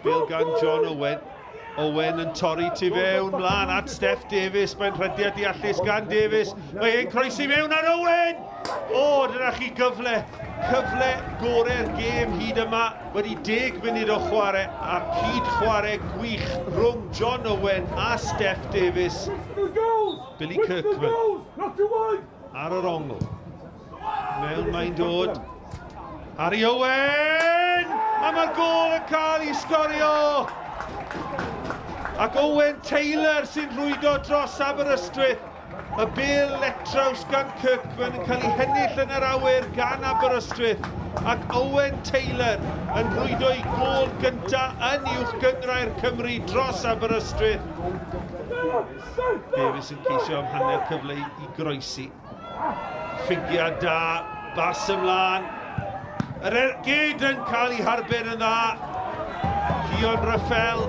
Bêl gan John Owen. Owen yn torri tu fewn, mlaen at Steff Davies. Mae'n rhediad deallus gan Davies. Mae e'n croesi mewn ar Owen! O, dyna chi gyfle. Cyfle gorau'r gêm hyd yma. Wedi 10 munud o chwarae a cyd chwarae gwych rhwng John Owen a Steff Davies. Billy Kirkman ar yr ongl. Mewn mae'n dod. Harry Owen! A mae'r gôl yn cael ei sgorio! Ac Owen Taylor sy'n rhwydo dros Aberystwyth. Y bêl letraws gan Kirkman yn cael ei hennill yn yr awyr gan Aberystwyth. Ac Owen Taylor yn rhwydo ei gôl gyntaf yn Uwch Gynghrair Cymru dros Aberystwyth. Davies yn ceisio am hanner cyfle i groesi. Ffigiad da, bas ymlaen. Yr ergyd yn cael ei harbed yn dda. Cion Raffel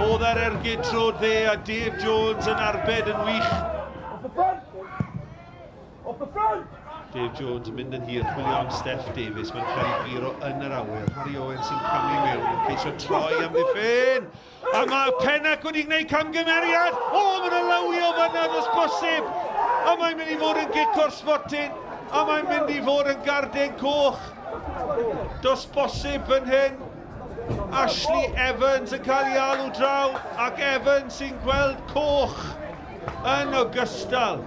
oedd ar ergyd tro dde a Dave Jones yn arbed yn wych. Off the front! Off the front! Dave Jones yn mynd yn hir, chwilio am Steff Davies, mae'n cael ei guro yn yr awyr. Harry Owen sy'n camu mewn, yn ceisio troi am ddiffyn. A mae Pennac wedi gwneud camgymeriad. O, mae'n yna lywio fanna, does bosib. A mae'n mynd i fod yn gic o'r smotyn. A mae'n mynd i fod yn garden coch. Does bosib fan hyn. Ashley Evans yn cael ei alw draw ac Evans sy'n gweld coch yn ogystal.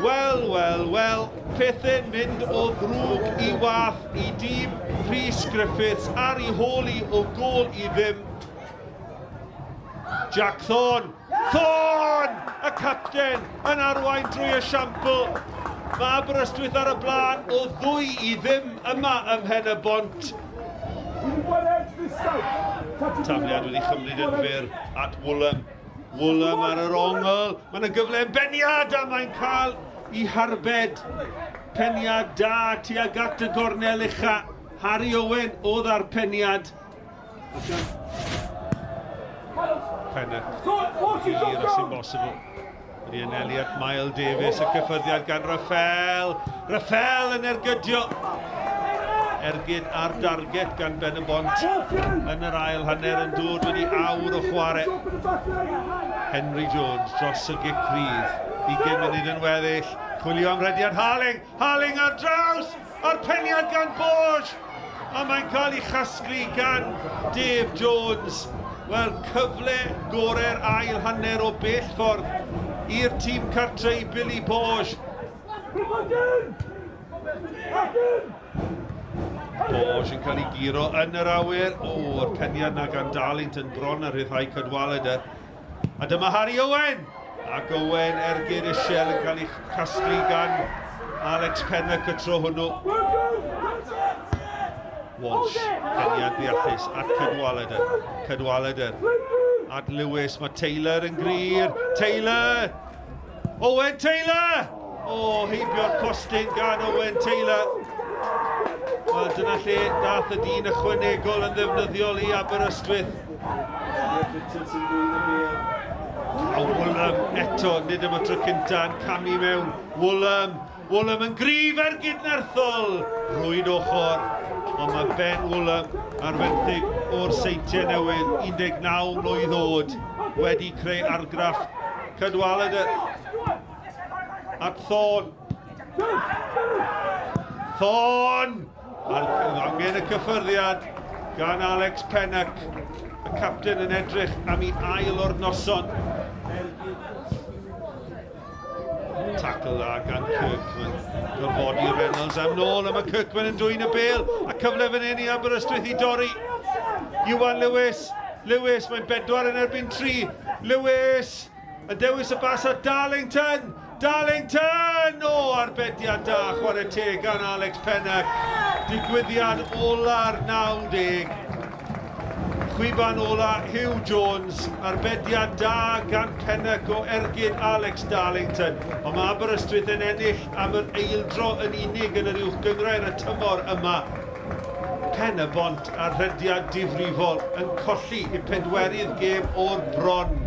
Wel, wel, wel, pethau'n mynd o ddrwg i wath i dîm Rhys Griffiths ar ei hôl i o gôl i ddim. Jack Thorne. Thorne! Y capten yn arwain drwy esiampl. Mae Aberystwyth ar y blaen o 2-0 yma ym Mhen-y-bont. Tafliad wedi chymryd yn fyr at Woolham. Woolham ar yr ongl. Mae yna gyfle yn beniad a mae'n cael i harbed. Peniad da tuag at y gornel ucha. Harry Owen oedd ar peniad. Pennock. Hir os sy'n bosibl. Wedi anelu at Mael Davies, y cyffyrddiad gan Rafael. Rafael yn ergydio. Ergyd ar darget gan Ben y Bont yn yr ail hanner yn dod wedi awr o chwarae. Henry Jones dros y gic rydd. 20 munud yn weddill. Chwilio am rediad Harling. Harling ar draws! A'r peniad gan Borge! A mae'n cael ei chasglu gan Dave Jones. Wel, cyfle gorau'r ail hanner o bell ffordd i'r tîm cartre i Billy Borge. Borge yn cael ei guro yn yr awyr. O, yr peniad na gan Darlington bron ar rhyddhau Cadwaladr. A dyma Harry Owen! Ac Owen ergyd isiel yn cael ei casglu gan Alex Pennock y tro hwnnw. Walsh, peniad ddeallus at Cadwaladr. Cadwaladr at Lewis, mae Taylor yn grir. Taylor! Owen Taylor! O, oh, heibio'r postyn gan Owen Taylor. Wel, dyna lle dath y dyn ychwanegol yn ddefnyddiol i Aberystwyth. A Woolham eto, nid am y tro cynta, yn camu mewn. Woolham, Woolham yn gryf er gydnerthol. Rwyd ochr, ond mae Ben Woolham ar fenthyg o'r Seintiau Newydd, 19 mlwydd oed, wedi creu argraff. Cadwaladr at Thorne. Thorne! A'r angen y cyffyrddiad gan Alex Pennock, y capten yn edrych am ei ail o'r noson. Tackle dda gan Kirkman. Gorfodi Reynolds am nôl, a mae Kirkman yn dwyn y bêl, a cyfle fan hyn i Aberystwyth i dorri. Iwan Lewis, Lewis, mae'n bedwar yn erbyn tri. Lewis, yn dewis y bas at Darlington. Darlington! O, arbediad da, chwarae teg gan Alex Pennock. Digwyddiad ola'r 90. Chwiban ola Huw Jones, arbediad da gan Pennock o ergyd Alex Darlington. Ond mae Aberystwyth yn ennill am yr eildro yn unig yn yr Uwch Gynghrair y tymor yma. Pen-y-bont ar rhediad difrifol yn colli i pedwerydd gêm o'r bron.